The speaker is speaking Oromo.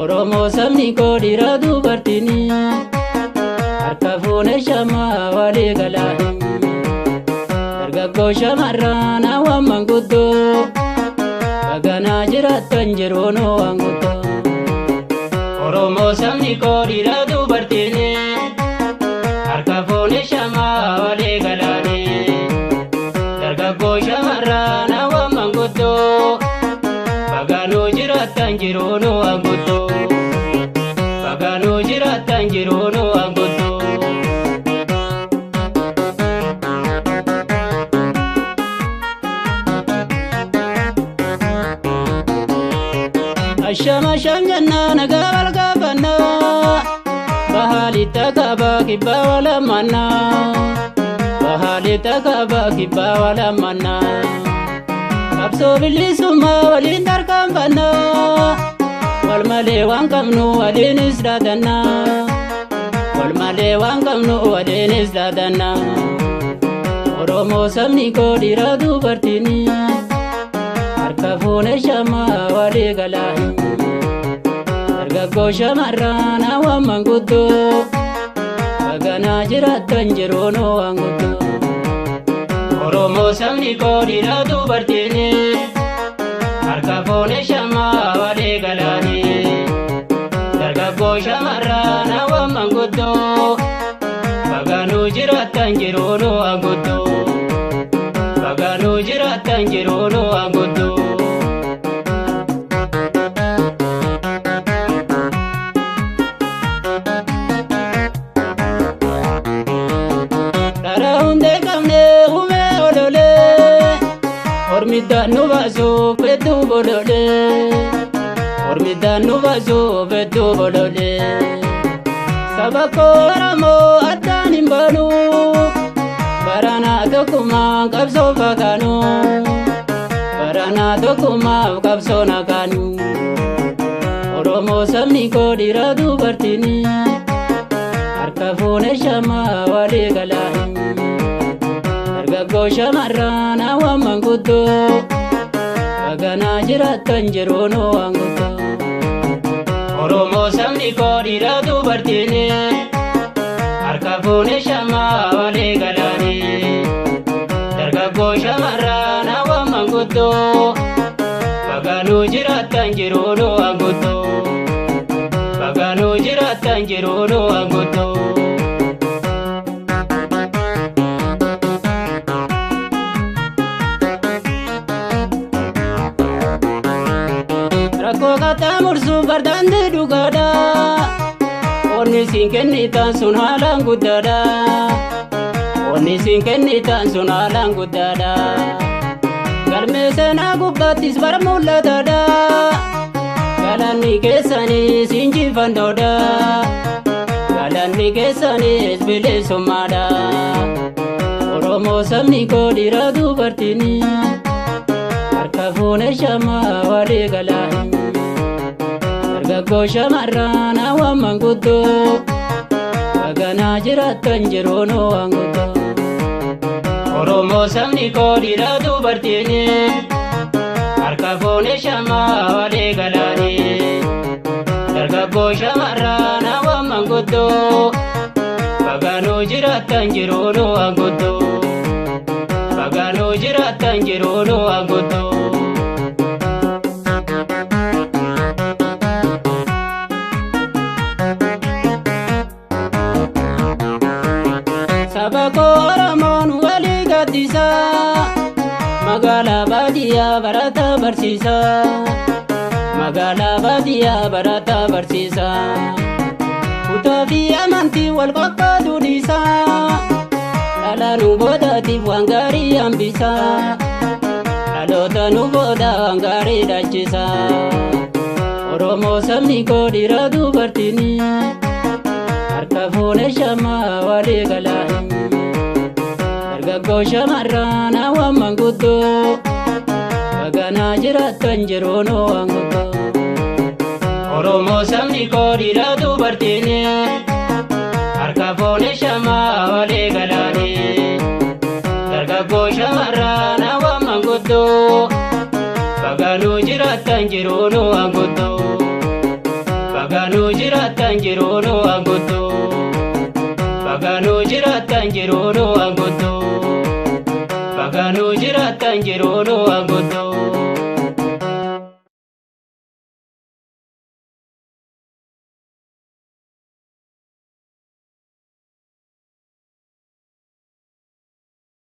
Oromoo sabni koo dhiira dubartiin harka fuune shamaa walii galaa dargaggoo shamarran hawwan manguddoo baganaa jiraattan jiruun waan guddoo. Oromoo sabni koo dhiira dubartiin harka fuune shamaa walii galaani dargaggoo shamarran hawwan manguddoo baganuu jiraattan jiruun waan guddoo. Baganuu jiraattan jiruun waan guddoo. Ashama sham jennaa nagaa wal gaafannaa bahaalitta kaabaa kibbaa wal amannaa bahaalitta kaabaa kibbaa wal amannaa qabsoo bilisummaa waliin tarkaanfannaa wal malee waan qabnu waliinis dhaadannaa wal malee waan qabnu waliinis dhaadannaa. Oromoo sabni koo dhiira dubartiin harka fuune shamaa walii galaa dargaggoo shamarran hawwan manguddoo baganaa jiraattan jiruun waan guddoo. Oromoo sabni koo dhiira dubartiin harka fuune shamaa walii galaani dargaggoo shamarran hawwan manguddoo baganuu jiraattan jiruun waan guddoo. Baganuu jiraattan jiruun waan guddoo. Dhara hundee qabnee humee ololee hormiddaan nu baasuuf hedduu bololee hormiddaan nu baasuuf hedduu bololee saba koo Oromoo addaan hin baanu baranaa tokkummaan qabsoo fakkaanu baranaa tokkummaaf qabsoo nakaanu. Oromoo sabni koo dhiira dubartiin harka fuune shamaa walii galaa dargaggoo shamarran hawwan manguddoo baganaa jiraattan jiruun waan guddoo. Oromoo sabni koo dhiira dubartiin harka fuune shamaa walii galaani dargaggoo shamarran hawwan manguddoo baganuu jiraattan jiruun waan guddoo. Baganuu jiraattan jiruun waan guddoo. Rakkoo qaxxaamursuuf bardaanti dhugaadha. Onni siin kennitan sun haalaan guddaadha. Onni siin kennitan sun haalaan guddaadha. Galmee seenaa gubbaattis bara mul'ataadha. Galanni keessanis injifannoodha. Galanni keessanis bilisummaadha. Oromoo sabni koo dhiira dubartiin harka fuune shamaa walii galaa dargaggoo shamarran hawwan manguddoo baganaa jiraattan jiruun waan guddoo. Oromoo sabni koo dhiira dubartiin harka fuune shamaa walii galaani dargaggoo shamarran hawwan manguddoo baganuu jiraattan jiruun waan guddoo. Baganuu jiraattan jiruun waan guddoo. Saba koo Oromoon walii gaddisa magaalaa baadiyyaa barataa barsiisa magaalaa baadiyyaa barataa barsiisa kutaa fi amantii wal qoqqooduu dhiisa dhala nu boodaatiif waan gaarii hambisa dhaloota nu booda waan gaarii dhachisa. Oromoo sabni koo dhiira dubartiin harka fuune shamaa walii galaa. Dargaggoo shamarran hawwan manguddoo baganaa jiraattan jiruun waan guddoo. Oromoo sabni koo dhiiraa dubartiin harka fuune shamaa walii galaanii. Dargaggoo shamarran hawwan manguddoo baganuu jiraattan jiruun waan guddoo. Baganuu jiraattan jiruun waan guddoo. Baganuu jiraattan jiruun waan guddoo. Baganuu jiraattan jiruun waan guddoo.